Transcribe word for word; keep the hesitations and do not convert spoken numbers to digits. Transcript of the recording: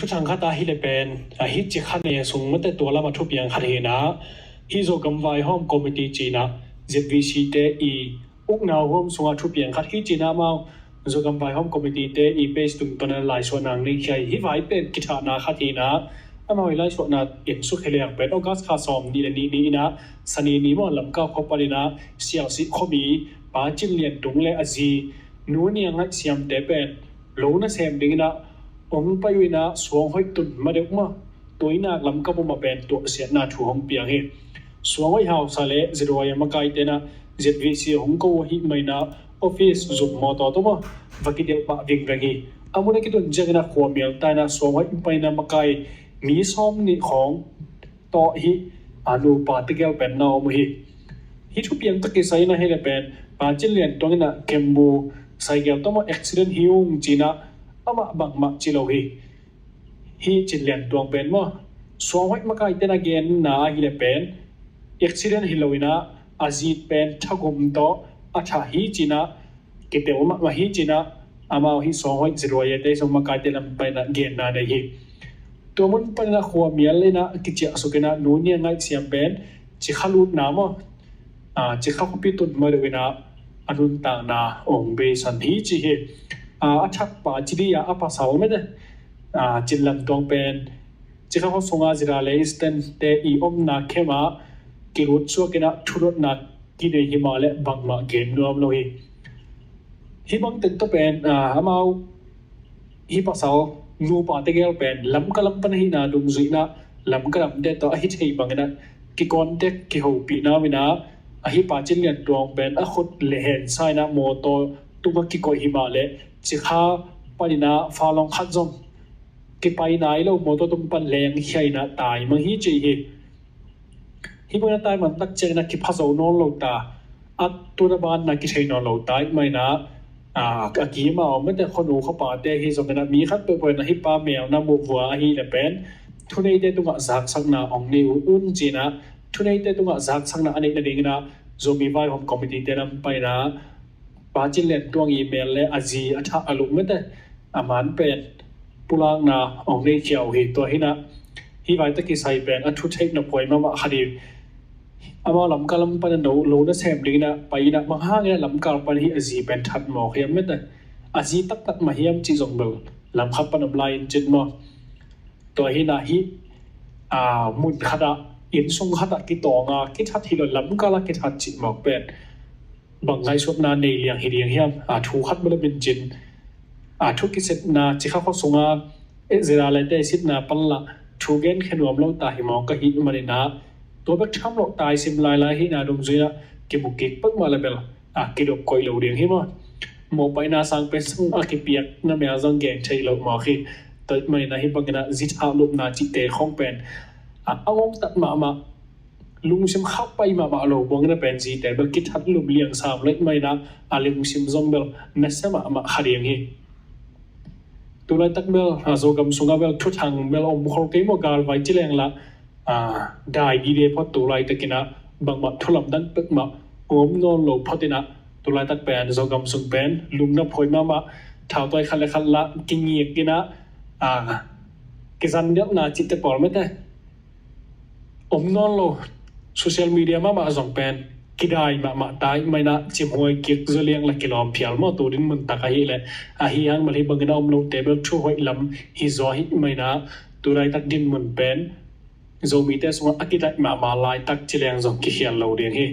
Thuthang khat ah hi le pen, a, hih ci kha ne sung mate tua lam a thupiang khat hi na, hih Zogam Vaihawm Committee ci na, Z V C te i ukna huam sung a thupiang khat hi ci na amau Zogam Vaihawm Committee te i page tung tawh na laisuahna nei khia hi. Hih vai pen kithahna khat hi na, amau i laisuahna in sukhe liang pen August kha sawm nih le nih ni in a, Sani ni maw, Lamka khua pan in a, Sialsih khuami Pa Cin Lian Tung le a zi Nu Niang Ngaih Siam te pen lo nasem ding in a ong pai uh in a, suang hoih tun ma deuh maw, tua i nak Lamka pum a pen tuahsiatna thu hong piang hi. Suang hoih hausa le Z Y a makai te na Z V C hong ko uh hi mai na, office zum mawtaw tawh maw, va kidelh pah vingveng hi. A mun a kitun ciang in a khua mial ta in a suang hoih pai na makai mi sawm nih khawng tawh hih, a, nupa tegel pen na om uh hi. Hih thupiang tawh kisai in a hi le pen Pa Cin Lian Tung in a kembu saigel tawh maw accident hi ung ci na, amah bangmah ci lo hi. Hih Cin Lian Tung pen maw, suang hoih makai te na genna a hi le pen accident hi lo in a, a zi pen thagum tawh a thah hi ci na, kipeuh mahmah hi ci na, amau hih suang hoih Z Y a te sung makai te lam pan in a genna nei hi. Tua mun pan in a khua mial in a kiciahsuk in a Nu Niang Ngaih Siam pen Cikha lutna maw, a, Cikha khuapi tun ma deuh in a, a nuntakna ong beisan hi ci hi. A, a thakpa ci dih a, a pasal mate, a, Cin Lian Tung pen Cikha khua sung a Zira le Eastern te i omna khem ah kilut suak in a thudotna kinei hi mah le bangmah gen nuam lo hi. Hih bang teng tawh pen, a, amau hih pasal nupa tegel pen Lamka lam pan ahihna dungzui in a, Lamka lam te tawh a hi thei bang in a kicontact kihopih na uh in a, a hih Pa Cin Lian Tung pen a khut le hen sa in a mawtaw tung a kikoih hi mah le Cikha pan in a fa long khat zong kipai nai lo, mawtaw tung pan leng khia in a tai mang hi ci hi. Hih bang in a tai man tak ciang in a kipha zo nawn lo ta, a tun a ban in a kithei nawn lo ta ahih mai in a, a, a kim a om mate khuanu khuapa te hi zong in a mi khat peuhpeuh in a hih pa mel na muh vua a hi le pen thuneite tungah zaksakna ong nei uh un ci in a, thuneite tungah zaksakna a neih nading in a Zomi Vaihawm Committee te lam pan in a Pa Cin Lian Tung i mel le a zi a thah a luh mate a man pen pulakna ong nei khia uh hi. Tua hi na hih vai tawh kisai pen a thu theihna phuai mahmah khat hi. Amau Lamka lam pan a lo, lo nasem ding in a pai in a, bang hang in a Lamka pan hih a zi pen that mawk hiam mate, a zi taktak mah hiam cih zong bel lam khat pan om lai in cin maw. Tua hi na hih, a, mun khat ah, inn sung khat ah kitawng a kithat hi lo, Lamka la kithat cih mawk pen bang ngaihsutna nei liang hi ding hiam? A, thu khat bel om in cin, a, thu kisepna Cikha khua sung a, eh, Zira le te sitna pan la thu gen khe nuam lo ta hi mawk ka hih man in a, tua bek tham lo tai sim lailai hihna dungzui in a kimu kik pek mah le bel, a, kidop koih lo ding hi maw. Mawhpaihna sang pen sang a kipiak na mel zong gen thei lo mawk hi. Tua ahih man in a hih bang in a zi thah lupna cihte khawng pen, a, a ngongtat mahmah, lungsim khauh pai mahmah lo buang in a pen zite bel kithat lup liang sam lo ahih man in a, a lungsim zong bel nasia mahmah kha ding hi. Tulaitak bel, a, Zogam sung a bel thuthang bel om khol kei maw, galvai ci leng la, a, dai dide phot tulaitak in a bangmah thu lamdang pek mah om nawn lo phot in a, tulaitak pen Zogam sung pen lungna phuai mahmah, thautawi khat le khat la kingik in a, a, kizandelhna cihte pawl mate om nawn lo, social media mahmah zong pen kidai mahmah ta ahih man in a, cimhuai kik zaw liang la kilawm phial maw, tu dinmun tak ahih leh. Ahi hang bel hih bang in a om lote bel thu hoih lam hi zaw ahih man in a, tulaitak dinmun pen Zomite sungah a kidai mahmah laitak ci leng zong kikhial lo ding hi.